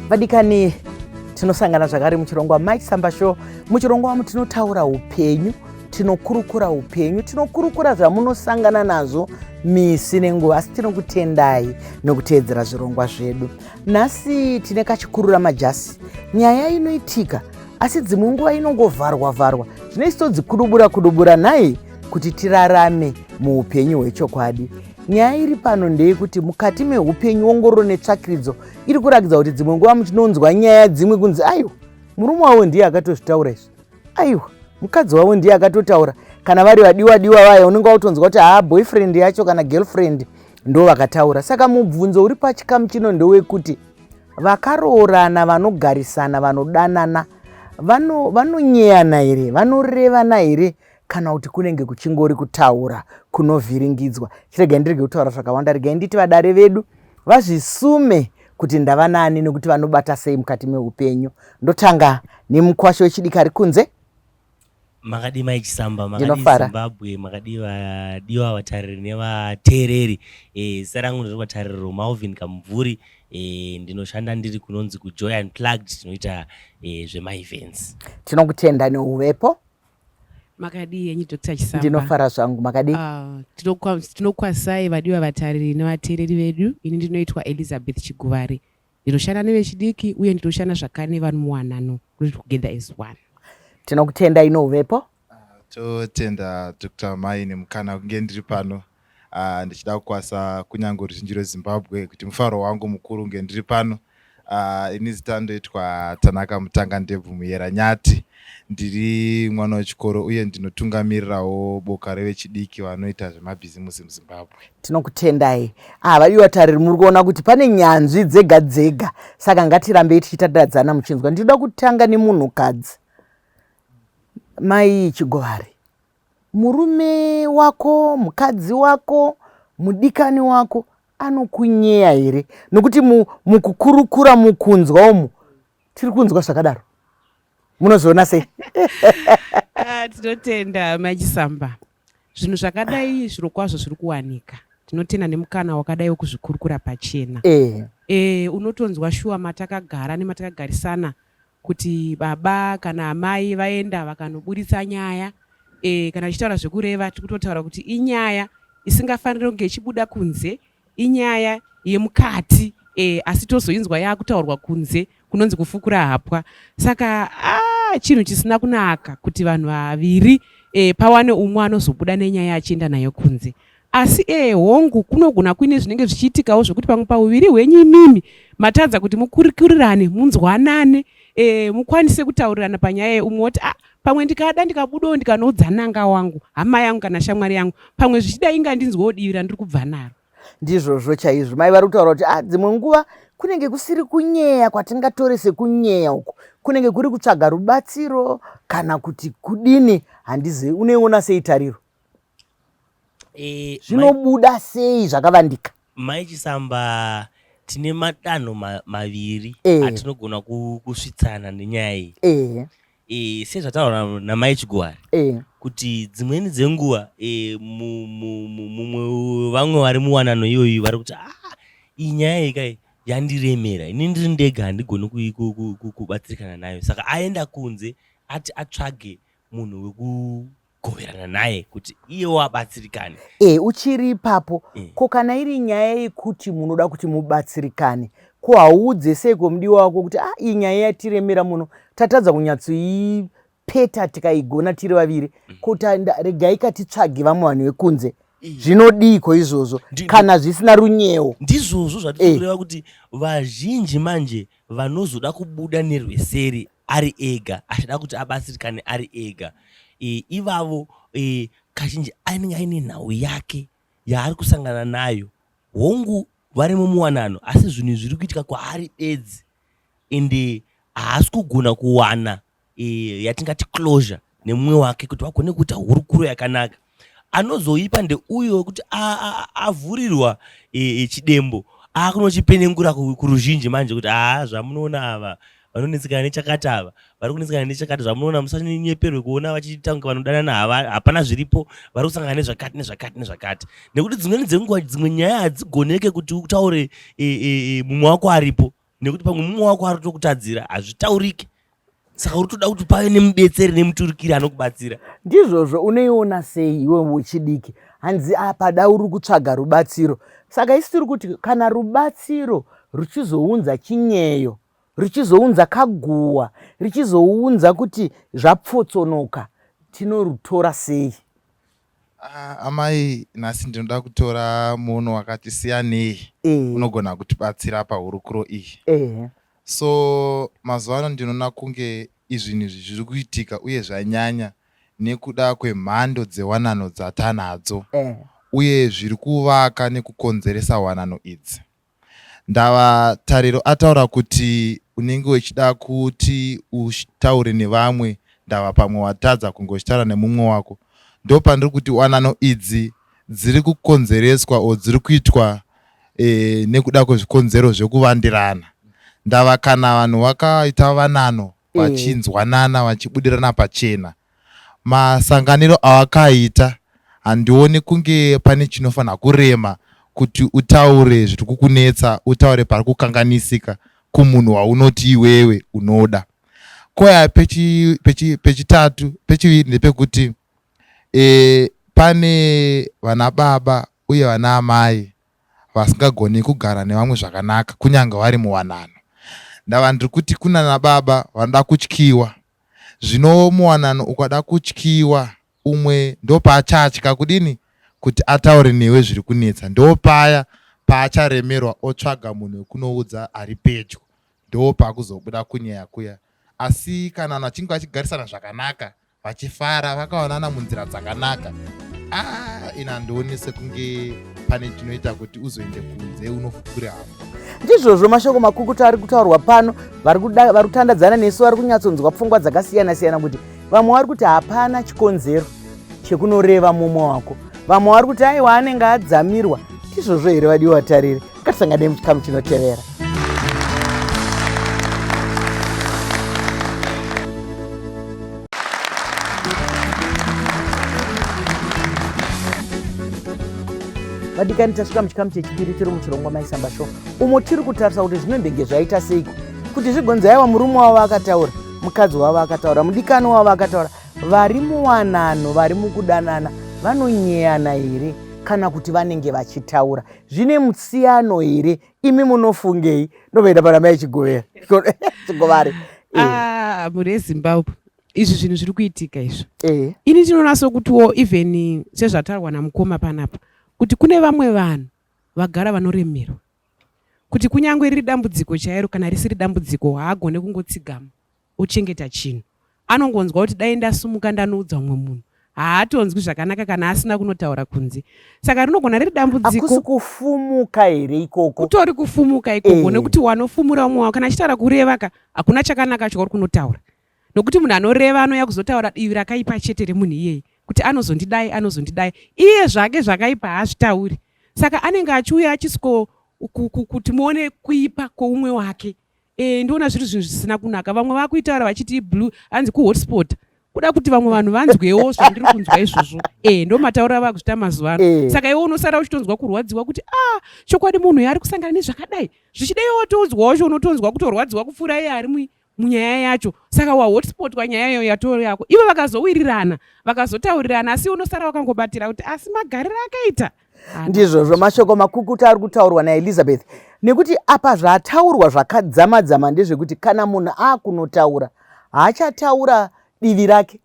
Vadikani, tinosangana zvakare muchirongwa Mike Samba Show. Muchirongwa wamu tinotaura upenyu, tinokurukura upenyu, tinokurukura zvamunosangana nazvo misi nenguva, asi tinokutendai nokuteedzera zvirongwa zvedu. Nhasi tine kachikurura majasi, nyaya inoitika asi dzimwe nguva inongovharwa vharwa, zvino todzikudubura kudubura nhai kuti tirarame muupenyu hwechokwadi. Nyaya iri pano ndeyekuti mukati meupenyu ongororo netsvakiridzo iri kurakidza kuti dzimwe nguva muchinonzwa nyaya dzimwe kunzi aiwa murume wavo ndiye akatozvitaura izvi, aiwa mukadzi wavo ndiye akatotaura. Kana vari vadiwa diwa vaya unenge wakutonzwa kuti haa boyfriend yacho kana girlfriend ndo vakataura. Saka mubvunzo uri pachikamu chino ndewekuti vakaroorana, vanogarisana, vanodanana, vanonyeyana here, vanorevana here, kana kuti kunenge kuchingori kutaura kunovhiringidzwa? Chiregai ndirege kutaura zvakawanda, regai nditi vadare vedu vazvisume kuti ndava nani nekuti vanobata sei mukati meupenyu. Ndotanga nemukwasha wechidiki ari kunze. Makadii Mai Chisamba, makadii Ndinofara. Zimbabwe, makadii vadiwa vatariri nevateereri. Zita rangu ndinonzi Tariro Malvin Kamubvuri. Ndinoshanda ndiri kunonzi kuJoy Unplugged, tinoita zvemaevents. Tinokutenda neuvepo. Makadii henyu Dr. Chisamba? Ndinofara zvangu, makadii? Tinokwazisai vadiwa vatariri nevateereri vedu. Ini ndinoitwa Elizabeth Chiguvari. Ndinoshanda nevechidiki uye ndinoshanda zvakare nevanhu muwanano kuti together as one. Tinokutenda inouvepo. Totenda Dr. Mai nemukana kunge ndiri pano. Ndichida kukwasa kunyange ruzhinji rweZimbabwe kuti mufaro wangu mukuru kunge ndiri pano. Ini zita ndoitwa Tanaka Mutanga Ndebvu Muyera Nyati. Ndiri mwana wechikoro uye ndinotungamirirawo boka revechidiki vanoita zvemabhizimusi muZimbabwe. Tinokutendai. Vadiwa tariri, muri kuona kuti pane nyanzvi dzega dzega, saka ngatirambei tichitadadzana muchinzwa. Ndinoda kutanga nemunhukadzi, Mai Chigovari. Murume wako, mukadzi wako, mudikani wako anokunyeya here? Nokuti mukukurukura, mukunzwa umu tiri kunzwa zvakadaro, munozoona sei? Tinotenda Mai Chisamba. Zvinhu zvakadai zviro kwazvo zviri kuwanika. Tinotenda nemukana wakadai wekuzvikurukura pachena. Unotonzwa shuwa matakagara nematakagarisana kuti baba kana amai vaenda vakanoburitsa nyaya. Kana tichitaura zvekureva, tiri kutotaura kuti inyaya isingafaniri kunge ichibuda kunze, inyaya yemukati, asi tozoinzwa yaakutaurwa kunze, kunonzi kufukura hapwa. Saka chinhu chisina kunaka kuti vanhu vaviri pawane umwe anozobuda nenyaya achienda nayo kunze. Asi hongu, kunogona kuine zvinenge zvichiitikawo zvekuti pamwe pauviri hwenyu imimi matadza kuti mukurukurirane, munzwanane, mukwanise kutaurirana panyaya iyi. Umwe woti pamwe ndikada ndikabudawo ndikanoudza nanga wangu, hama yangu kana shamwari yangu, pamwe zvichida inga ndinzwewo divi randiri kubva naro. Ndizvozvo chaizvo. Mai vari kutaura kuti dzimwe nguva kunenge kusiri kunyeya kwatingatore sekunyeya uku, kunenge kuri kutsvaga rubatsiro kana kuti kudini, handizivi. Unoiona sei Tariro? Zvinobuda sei zvakavandika? Mai Chisamba, tine madanho maviri atinogona kusvitsana nenyaya iyi. Sezvataurwa naMai Chiguwari kuti dzimweni dzenguva mumwe vamwe vari muwanano iyoyi vari kuti iyi nyaya iyi kai yandiremera, ini ndiri ndega handigoni kubatsirikana nayo, saka aenda kunze ati atsvage munhu wekugoverana naye kuti iyewo abatsirikane. Uchiri ipapo, ko kana iri nyaya yekuti munoda kuti mubatsirikane, ko hauudze sei kwemudiwa wako kuti iyi nyaya yatiremera muno, tatadza kunyatsoipeta tikaigona tiri vaviri, ko regai katitsvage vamwe vanhu vekunze? Zvinodiiko izvozvo kana zvisina runyewo? Ndizvozvo zvatiri kureva kuti vazhinji manje vanozoda kubuda nerweseri ari ega, achida kuti abatsirikane ari ega, ivavo kazhinji anenge aine nhau yake yaari kusangana nayo. Hongu varimo muwanano, asi zvinhu zviri kuitika kwaari bedzi, ende haasi kugona kuwana yatingati closure nemumwe wake kuti vagone kuita hurukuro yakanaka. Anozoipa ndeuyo wekuti avhurirwa chidembo, akunochipenengura kuruzhinji manje kuti zvamunoona ava vanonetsekana nechakati, ava vari kunetsekana nechakati, zvamunoona musanyeperwe kuona vachiita kunge vanodanana, hapana zviripo, vari kusangana nezvakati nezvakati nezvakati. Nekuti dzimweni dzenguva dzimwe nyaya hadzigoneke kuti utaure mumwe wako aripo. Nekuti pamwe mumwe wako ari kutokutadzira, hazvitaurike. Saka uri kutoda kuti pave nemubetseri nemuturikiri anokubatsira. Ndizvozvo, unoiona sei iwe wechidiki? Hanzi apa da uri kutsvaga rubatsiro. Saka isi tiri kuti kana rubatsiro ruchizounza chinyeyo, richizounza kaguwa, richizounza kuti zvapfotsonoka, tinorutora sei? Ah, amai nhasi ndinoda kutora muono wakati siyanei e. unogona kutibatsira pahurukuro iyi e. So mazuva ano ndinoona kunge izvinhu izvi zviri kuitika uye zvanyanya nekuda kwemhando dzewanano dzatanadzo e. uye zviri kuvaka nekukonzeresa wanano idzi. Ndava Tariro ataura kuti unenge uchida kuti utaure nevamwe ndava pamwe watadza kunge uchitaura nemumwe wako. Ndopandiri kuti wanano idzi dziri kukonzereswa or dziri kuitwa e, nekuda kwezvikonzero zvekuvandirana. Ndava kana vanhu vakaita vanano eh. vachinzwanana vachibudirana pachena masanganiro awakaita handioni kunge pane chinofanira kurema kuti utaure zviri kukunetsa utaure pari kukanganisika kumunhu waunoti iwewe unoda koya pechitatu pechi, pechi pechiviri ndepekuti e, pane vana baba uye vana amai vasingagoni kugara nevamwe zvakanaka kunyange vari muwanano ndava ndiri kuti kunana baba vanoda kutyiwa Zvino muwanano ukada kutyiwa umwe ndopaachatya kudini kuti ataure newe zviri kunetsa ndopaya paacharemerwa otsvaga munhu wekunoudza ari pedyo ndopaakuzobuda kunyeya kuya asi kana vanhu vachinge vachigarisana zvakanaka vachifara vakawanana munzira dzakanaka ah, ini handioni sekunge pane chinoita kuti uzoende kunze unofukure hama ndizvozvo mashoko makukutu ari kutaurwa pano vari kutandadzana nesu vari kunyatsonzwa pfungwa dzakasiyana siyana kuti vamwe vari kuti hapana chikonzero chekunoreva mumwe wako vamwe vari kuti aiwa anenge adzamirwa ndizvozvo here vadiwa vatariri ngatisanganei muchikamu chinotevera vadikani tasvika muchikamu chechipiri tiri muchirongwa maisamba show umo tiri kutarisa kuti zvinombenge zvaita seiko kuti zvigonzi aiwa murume wavo akataura mukadzi wavo akataura mudikani wavo akataura vari muwanano vari mukudanana vanonyeyana here kana kuti vanenge vachitaura zvine musiyano here imi munofungei ndovaenda pana mai chigovera chigovare eh. ah, mhuri yezimbabwe izvi zvinhu zviri kuitika izvi eh. ini ndinoona sokutiwo even sezvataurwa namukoma panapa kuti kune vamwe vanhu vagara vanoremerwa kuti kunyange riri dambudziko chairo kana risiri dambudziko haagone kungotsigama ochengeta chinhu anongonzwa kuti dai ndasumuka ndanoudza umwe munhu haatonzwi zvakanaka kana asina kunotaura kunze saka rinogona riri dambudziko akusi kufumuka here ikoko kutori kufumuka ikoko e. nekuti wanofumura umwe wako kana achitaura kureva ka hakuna chakanaka chauri kunotaura nokuti munhu anoreva anouya kuzotaura divi rakaipa chete remunhu iyeye kuti anozondidai anozondidai iye zvake zvakaipa haazvitauri saka anenge achiuya achisiko kuti muone kuipa kwoumwe wake e, ndoona zviri zvinhu zvisina kunaka vamwe vakuitaura vachiti iblue hanzi kuhotspot kuda kuti vamwe vanhu vanzwewo zvandiri kunzwa izvozvo e ndo matauro ava kuzvita mazuva ano e. saka iwe unosara uchitonzwa kurwadziwa kuti a ah, chokwadi munhu yaari kusangana nezvakadai zvichida iwe wotoudzwa wacho unotonzwa kutorwadziwa kupfuura iye ari munyaya yacho saka wahotspotwa nyaya iyoyo yatoro yako ivo vakazowirirana vakazotaurirana asi unosara wakangobatira kuti asi magariro akaita Ndizvozvo mashoko makukutu ari kutaurwa naElizabeth nekuti apa zvataurwa zvakadzama dzama ndezvekuti kana munhu akunotaura haachataura divi rake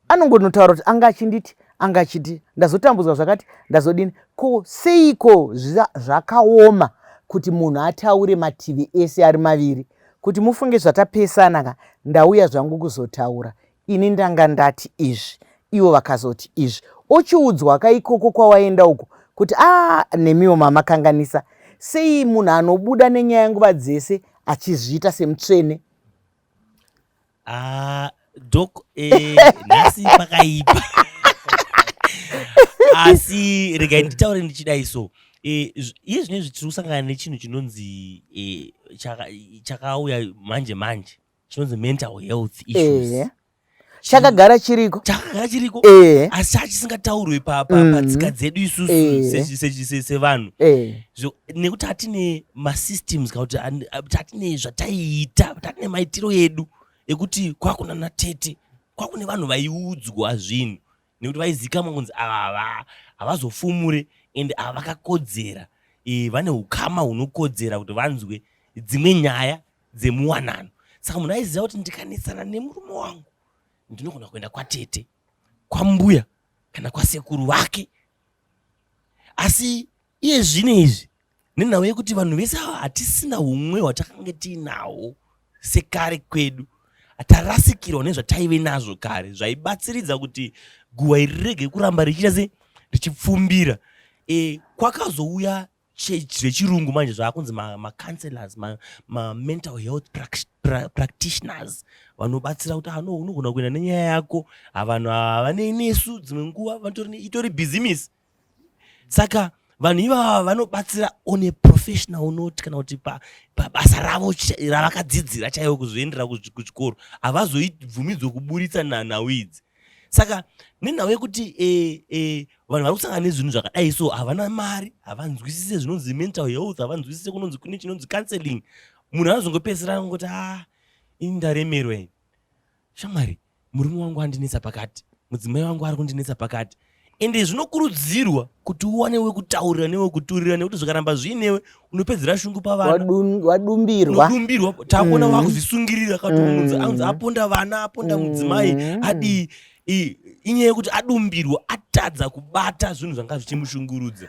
anongonotaura kuti anga achinditi anga achiti ndazotambudzwa zvakati ndazodini ko seiko zvakaoma kuti munhu ataure mativi ese ari maviri kuti mufunge zvatapesana ka ndauya zvangu kuzotaura ini ndanga ndati izvi ivo vakazoti izvi ochiudzwa ka ikoko kwawaenda uko kuti a ah, nemiwo mamakanganisa sei munhu anobuda nenyaya nguva dzese achizviita semutsvene ah, dok eh, nhasi pakaipa asi regai nditaure ndichidai so eh, iye zvino izvi tiri kusangana nechinhu chinonzi eh, chakauya manje manje chinonzi mental health issues eh. Chakagara chiriko. Chakagara chiriko e. Asi chachisingataurwe patsika dzedu isusu sevanhu e. Nekuti hatine masystems kana kuti hatine zvataiita, hatine maitiro edu ekuti kwakuna natete, kwakune vanhu vaiudzwa zvinhu nekuti vaizikamwa kunzi ava havazofumure and ava vakakodzera, vane ukama hunokodzera kuti vanzwe dzimwe nyaya dzemuwanano. Saka munhu aiziva kuti ndikanetsana nemurume wangu ndinogona kuenda kwatete, kwambuya kana kwasekuru vake. Asi iye zvino izvi, nenhau yekuti vanhu vese ava hatisina humwe hwatakange tiinahwo sekare kwedu, tarasikirwa nezvataive nazvo kare zvaibatsiridza kuti guhwa iri rirege kuramba richiita se richipfumbira. Kwakazouya zvechirungu manje zvaakunzi macounselors, mamental health practitioners vanobatsira kuti ano unogona kuenda nenyaya yako. Vanhu havanei nesu, dzimwe nguva vatori itori bhizimisi. Saka vanhu ivava vanobatsira on a professional note, kana kuti pabasa ravo ravakadzidzira chaivo, kuzoendera kuchikoro, havazoibvumidzwe kuburitsa nhau idzi. Saka nenhau yekuti vanhu vari kusangana nezvinhu zvakadai so havana mari, havanzwisise zvinonzi mental health, havanzwisise kunonzi kune chinonzi counseling, munhu anozongopedzisira angoti, "A, ini ndaremerwa, ini shamwari, murume wangu andinetsa pakati, mudzimai wangu ari kundinetsa pakati." Ende zvinokurudzirwa kuti uwane wekutaurira newekuturira, nekuti zvikaramba zviinewe unopedzera shungu pavana. Wadumbirwa. Unodumbirwa, takuona wakuzvisungirira kati munhu anzi aponda vana, aponda mudzimai, adii. Inyaya yekuti adumbirwa, atadza kubata zvinhu zvanga zvichimushungurudza.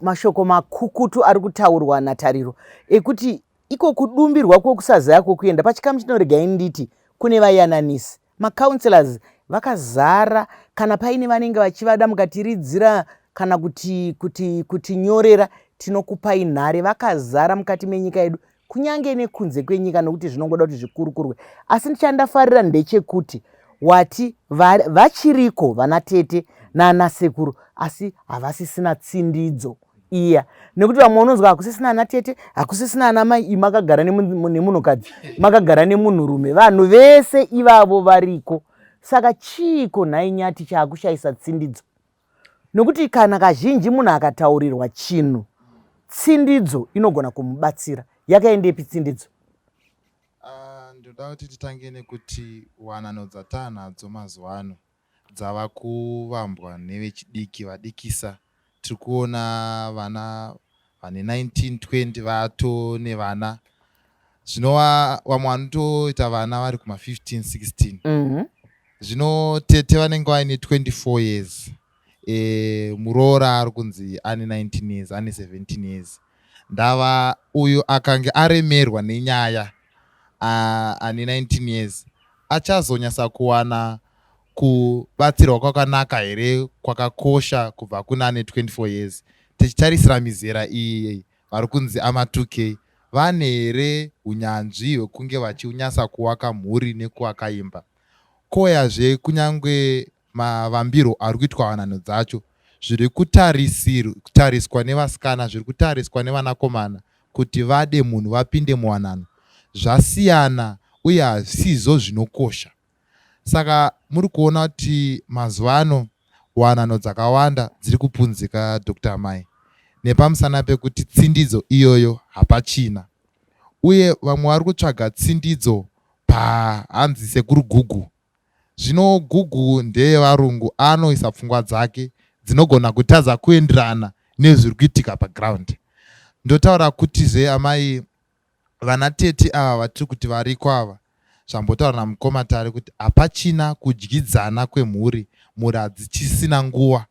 Mashoko makukutu ari kutaurwa naTariro ekuti iko kudumbirwa kwokusaziva kwokuenda. Pachikamu chinoregai nditi kune vayananisi, macounselors vakazara. Kana paine vanenge vachivada, mukatiridzira kana kuti tinokupai nhare. Vakazara mukati menyika yedu, kunyange nekunze kwenyika, nokuti zvinongoda kuti zvikurukurwe. Asi chandafarira ndechekuti wati vachiriko vana tete nana sekuru, asi havasisina tsindidzo iya, nekuti vamwe unonzwa hakusisina ana tete, hakusisina ana mai, imi makagara nemunhukadzi, makagara nemunhurume. Vanhu vese ivavo variko. Saka chiiko nhai Nyati chaakushayisa tsindidzo? Nokuti kana kazhinji munhu akataurirwa chinhu, tsindidzo inogona kumubatsira. Yakaendepi tsindidzo? Ah, ndoda kuti titange nekuti wanano dzataanadzo mazuva ano dzava kuvambwa nevechidiki vadikisa. Tiri kuona vana vane 19, 20 vato nevana, zvinova vamwe vanotoita vana vari kuma15, 16. Zvino tete vanenge vaine 24 years, muroora ari kunzi ane 19 years, ane 17 years. Ndava uyu akange aremerwa nenyaya ane 19 years achazonyatsa kuwana kubatsirwa kwakanaka here kwakakosha kubva kuna ane 24 years? Tichitarisira mizera iyi vari kunzi ama2K, vane here unyanzvi hwekunge vachinyatsa kuvaka mhuri nekuvaka imba? Koyazve kunyange mavambiro ari kuitwa wanano dzacho, zviri kutariswa nevasikana, zviri kutariswa nevanakomana kuti vade munhu vapinde muwanano zvasiyana, uye hazvisizvo zvinokosha. Saka muri kuona kuti mazuva ano wanano dzakawanda dziri kupunzika, Dr Mai, nepamusana pekuti tsindidzo iyoyo hapachina, uye vamwe vari kutsvaga tsindidzo pahanzi sekuru Google. Zvino Google ndeyevarungu, anoisa pfungwa dzake dzinogona kutadza kuenderana nezviri kuitika paground. Ndotaura kutizve amai, vana tete ava vatiri kuti variko ava, zvambotaura namukoma Tari kuti hapachina kudyidzana kwemhuri, mhuri hadzichisina nguva.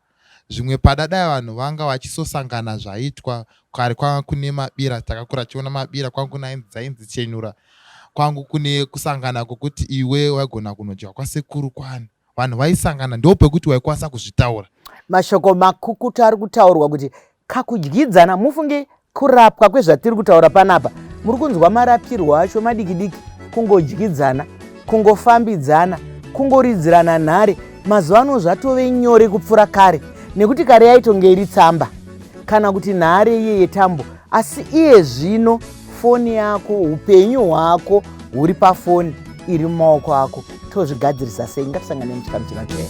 Zvimwe pada dai vanhu vanga vachisosangana zvaiitwa kare. Kwanga kune mabira, takakura tichiona mabira, kwanga kuna dzainzi chenyura, kwangu kune kusangana kwokuti iwe waigona kunodya kwasekuru kwani, vanhu vaisangana, ndo pekuti waikwanisa kuzvitaura. Mashoko makukutu ari kutaurwa kuti kakudyidzana. Mufunge kurapwa kwezvatiri kutaura panapa, muri kunzwa marapirwo acho madiki diki: kungodyidzana, kungofambidzana, kungoridzirana nhare. Mazuva ano zvatove nyore kupfuura kare, nekuti kare yaitonge iri tsamba kana kuti nhare iye yetambo, asi iye zvino foni yako, upenyu hwako huri pafoni iri mumaoko ako. Tozvigadzirisa sei? Ngatisangane muchikamu chinotevera.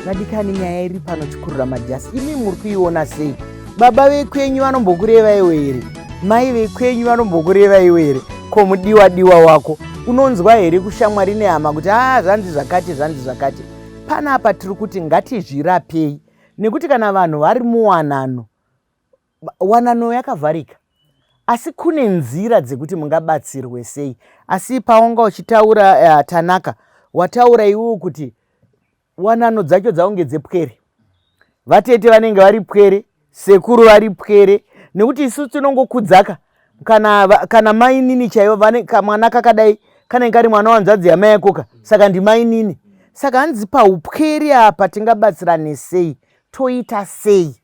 Vadikani, nyaya iri pano chikurura majasi, imi muri kuiona sei? Baba vekwenyu vanombokureva iwe here? Mai vekwenyu vanombokureva iwe here? Ko mudiwa diwa wako unonzwa here kushamwari nehama kuti a ah, zvanzi zvakati, zvanzi zvakati? Panapa tiri kuti ngatizvirapei, nekuti kana vanhu vari muwanano, wanano yakavharika, asi kune nzira dzekuti mungabatsirwe sei. Asi pawanga uchitaura Tanaka, wataura iwewo kuti wanano dzacho dzaunge dzepwere, vatete vanenge vari pwere, sekuru vari pwere, nekuti isu tinongokudzaka kana mainini chaivo vane kamwana kakadai kanenge kari mwana wanzvadzi yamai yakoka, saka ndimainini. Saka hanzi paupwere apa tingabatsirane sei, toita sei?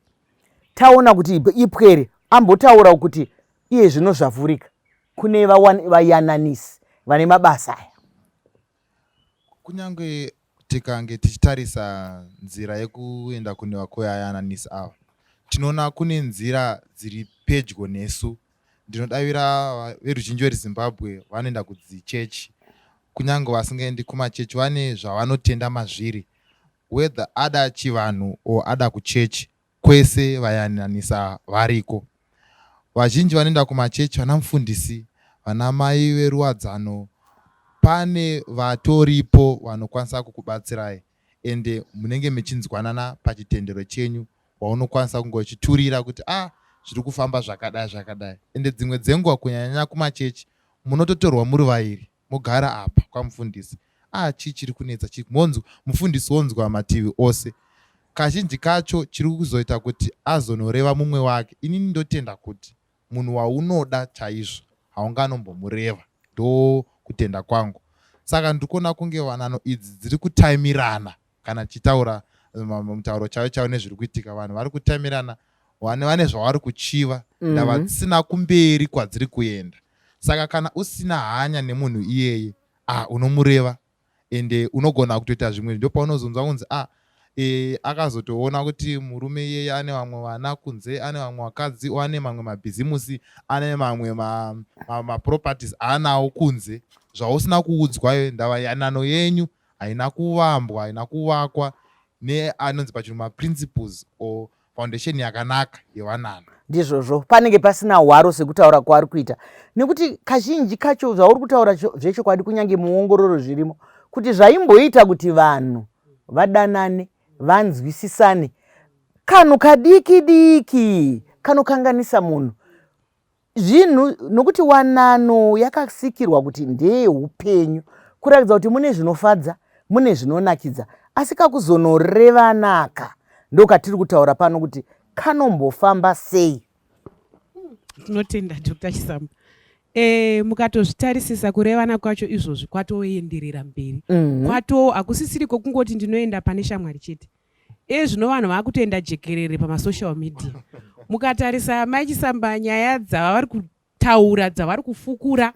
Taona kuti ipwere ambotaura kuti iye zvino zvavhurika kune vayananisi vane mabasa aya. Kunyange tikange tichitarisa nzira yekuenda kune vakoyayananisi ava, tinoona kune nzira dziri pedyo nesu. Ndinodavira veruzhinji veZimbabwe vanoenda kudzichechi, kunyange vasingaendi kumachechi vane zvavanotenda mazviri, whether ada chivanhu or ada kuchechi, kwese vayananisa variko. Vazhinji vanoenda kumachechi vana mufundisi, vana mai veruwadzano, pane vatoripo vanokwanisa kukubatsirai ende munenge muchinzwanana pachitendero chenyu, waunokwanisa kunge uchiturira kuti ah, zviri kufamba zvakadai zvakadai. Ende dzimwe dzenguva kunyanyanya kumachechi munototorwa muri vairi, mogara apa kwamufundisi, ah, chii chiri kunetsa, chii monzwa mufundisi wonzwa mativi ose. Kazhinji kacho chiri kuzoita kuti azonoreva mumwe wake, inini ndotenda kuti munhu waunoda chaizvo haunganombomureva, ndo kutenda kwangu. Saka ndiri kuona kunge wanano idzi dziri kutaimirana, kana tichitaura mutauro chaiwo chaiwo nezviri kuitika, vanhu vari kutaimirana, vane zvavari kuchiva, ndava dzisina kumberi kwadziri kuenda. Saka kana usina hanya nemunhu iyeye, ah, unomureva ende unogona kutoita zvimwe. Ndo paunozonzwa kunzi ah, akazotoona kuti murume iyeye ane vamwe vana kunze, ane vamwe vakadzi, ane mamwe mabhizimusi, ane mamwe maproperties aanawo kunze, zvausina kuudzwa. Ndava yanano yenyu haina kuvambwa, haina kuvakwa neanonzi pachirungu maprinciples or foundation yakanaka yewanano. Ndizvozvo, panenge pasina hwaro sekutaura kwaari kuita, nekuti kazhinji kacho zvauri kutaura zvechokwadi, kunyange muongororo zvirimo kuti zvaimboita kuti vanhu vadanane, vanzwisisane, kanhu kadiki diki kanokanganisa munhu zvinhu, nokuti wanano yakasikirwa kuti ndeyeupenyu, kuratidza kuti mune zvinofadza, mune zvinonakidza, asi kakuzonorevanaka ndokatiri kutaura pano kuti kanombofamba sei. Tinotenda Dr. Chisamba. Mukatozvitarisisa kurevana kwacho izvozvi kwatoenderera mberi. Kwato hakusisiri kwekungoti ndinoenda pane shamwari chete. Ezvino vanhu vakutoenda jekerere pamasocial media. Mukatarisa Mai Chisamba, nyaya dzavari kutaura, dzavari kufukura,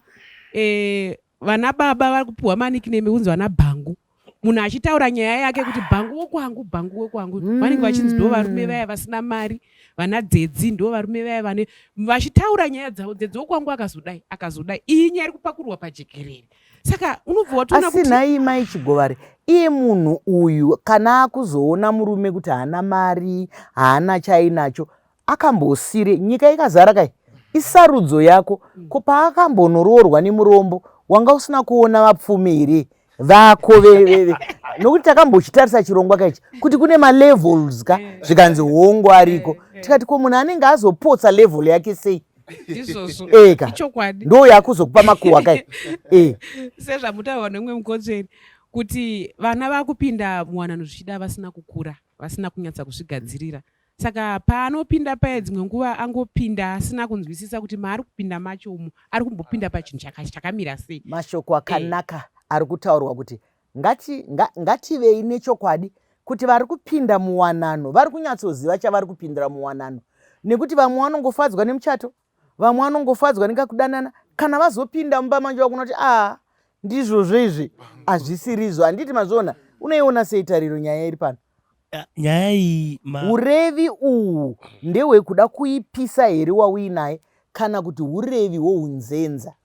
vana baba vari kupiwa manickname ekunzi vana bhangu. Munhu achitaura nyaya yake kuti bhangu wokwangu, bhangu wokwangu, vanenge vachinzi ndo varume vaya vasina mari, vana dzedzi ndo varume vaya vane, vachitaura nyaya dzavo, dzedzi wokwangu akazodai, akazodai. Iyi nyaya iri kupakurwa pajekerere. Saka unobva watoona kuti asi nhai Mai Chigovari, iye munhu uyu kana akuzoona murume kuti haana mari, haana chainacho, akambosire nyika ikazara kai, isarudzo yako. Ko paakambonoroorwa nemurombo, wanga usina kuona vapfumi here vako nokuti takambochitarisa chirongwa kaichi kuti kune malevels ka, zvikanzi hongu ariko, tikati ko munhu anenge azopotsa level yake sei? Ndizvozvo. Eka. Ichokwadi. Ndo yakuzokupa makuhwa kai. Sezvamutaurwa nemumwe mukotsveri kuti vana vakupinda muwanano zvichida vasina kukura, vasina kunyatsa kuzvigadzirira. Saka paanopinda paya dzimwe nguva angopinda asina kunzwisisa kuti maari kupinda macho umu ari kumbopinda pachinhu chakamira sei. Mashoko akanaka ari kutaurwa kuti ngativei nechokwadi kuti vari kupinda muwanano vari kunyatsoziva chavari kupindira muwanano, nekuti vamwe vanongofadzwa nemuchato, vamwe vanongofadzwa nekakudanana, kana vazopinda mumba manje vakuona kuti aa, ndizvozvo izvi hazvisirizvo. Handiti mazviona? Unoiona sei Tariro nyaya iri pano? Ah, nyaya iyi urevi uhu ndehwekuda kuipisa here wauinaye kana kuti urevi hwounzenza?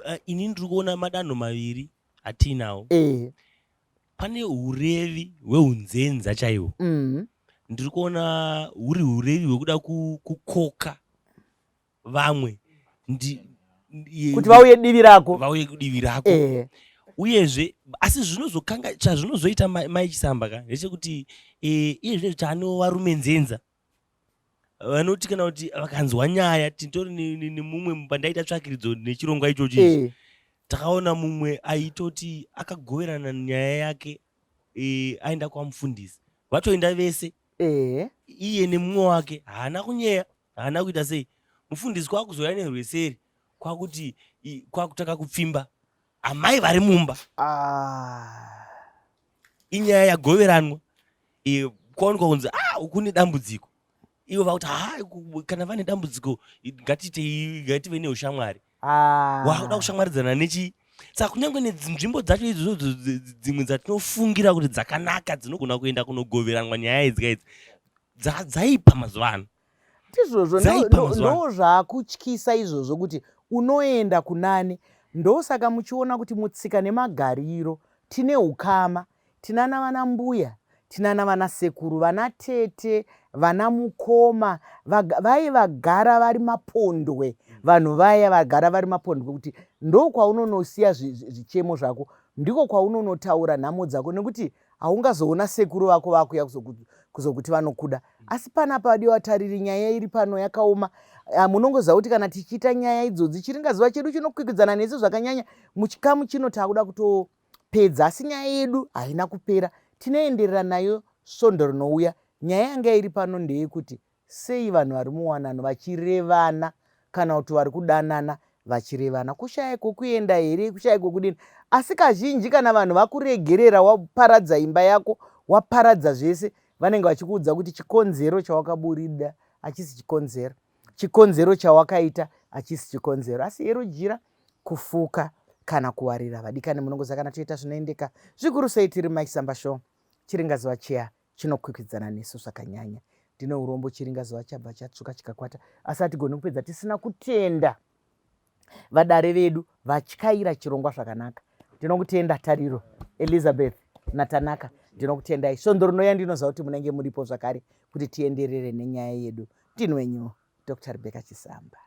Ah, ini ndiri kuona madanho maviri atiinawo. E. Pane urevi hweunzenza chaihwo. Ndiri kuona huri urevi hwekuda kukoka vamwe kuti vauye divi rako, vauye kudivi rako. E. Uyezve asi zvinozokanga chazvinozoita mai Chisamba ka ndechekuti e, iye zvino taanewo varume nzenza vanoti kana kuti vakanzwa nyaya, titori nemumwe pandaita tsvakiridzo nechirongwa ichochi e. Takaona mumwe aitoti akagoverana nyaya yake e, aenda kwamufundisi, vatoenda vese e. Iye nemumwe wake, haana kunyeya, haana kuita sei, mufundisi kwakuzouya nerweseri kwakuti kwakutanga kupfimba amai vari mumba. Ah. Inyaya yagoveranwa e, kwaonekwa kunzi ah, kune dambudziko, ivo vakuti ha, kana vane dambudziko ngatiitei, ngative neushamwari. Ah. Wakuda kushamwaridzana nechi, saka kunyange nenzvimbo dzacho idzodzo dzimwe dzatinofungira kuti dzakanaka dzinogona kuenda kunogoveranwa nyaya idzi idzi dzaipa mazuva ano. Ndizvozvo, ndo zvaakutyisa izvozvo kuti unoenda kunani. Ndosaka muchiona kuti mutsika nemagariro tine ukama, tinana vana mbuya, tinana vana sekuru, vana tete, vana mukoma, vaye vagara vari mapondwe, vanhu vaya vagara vari mapondwe, kuti ndokwaunonosiya zvichemo zvako, ndiko kwaunonotaura nhamo dzako, nekuti haungazoona sekuru vako vakuya kuzokuti vanokuda. Asi panapa, vadiwa tariri, nyaya iri pano yakaoma. Ah, munongoziva kuti kana tichiita nyaya idzodzi, chiringazuva chedu chinokwikwidzana nesu zvakanyanya. Muchikamu chino taakuda kutopedza, asi nyaya yedu haina kupera, tinoenderera nayo svondo rinouya. Nyaya yanga iri pano ndeyekuti sei vanhu vari muwanano vachirevana, kana kuti vari kudanana vachirevana? Kushaya kwokuenda here? Kushaya kwokudini? Asi kazhinji kana vanhu vakuregerera, waparadza imba yako, waparadza zvese, vanenge vachikuudza kuti chikonzero chawakaburida hachisi chikonzero, chikonzero chawakaita hachisi chikonzero, asi hero jira kufuka kana kuwarira. Vadikani, munongoziva kana toita zvinoendeka zvikuru sei tiri Maisamba Show, chiringazuva chiya chinokwikwidzana nesu zvakanyanya. Ndine urombo, chiringazuva chabva chatsvuka chikakwata, asi hatigoni kupedza tisina kutenda vadare vedu vatyaira chirongwa zvakanaka. Ndinokutenda Tariro, Elizabeth naTanaka, ndinokutendai. Svondo rinoya ndinoziva kuti munenge muripo zvakare kuti tienderere nenyaya yedu. Ndini wenyu Dr Rebecca Chisamba.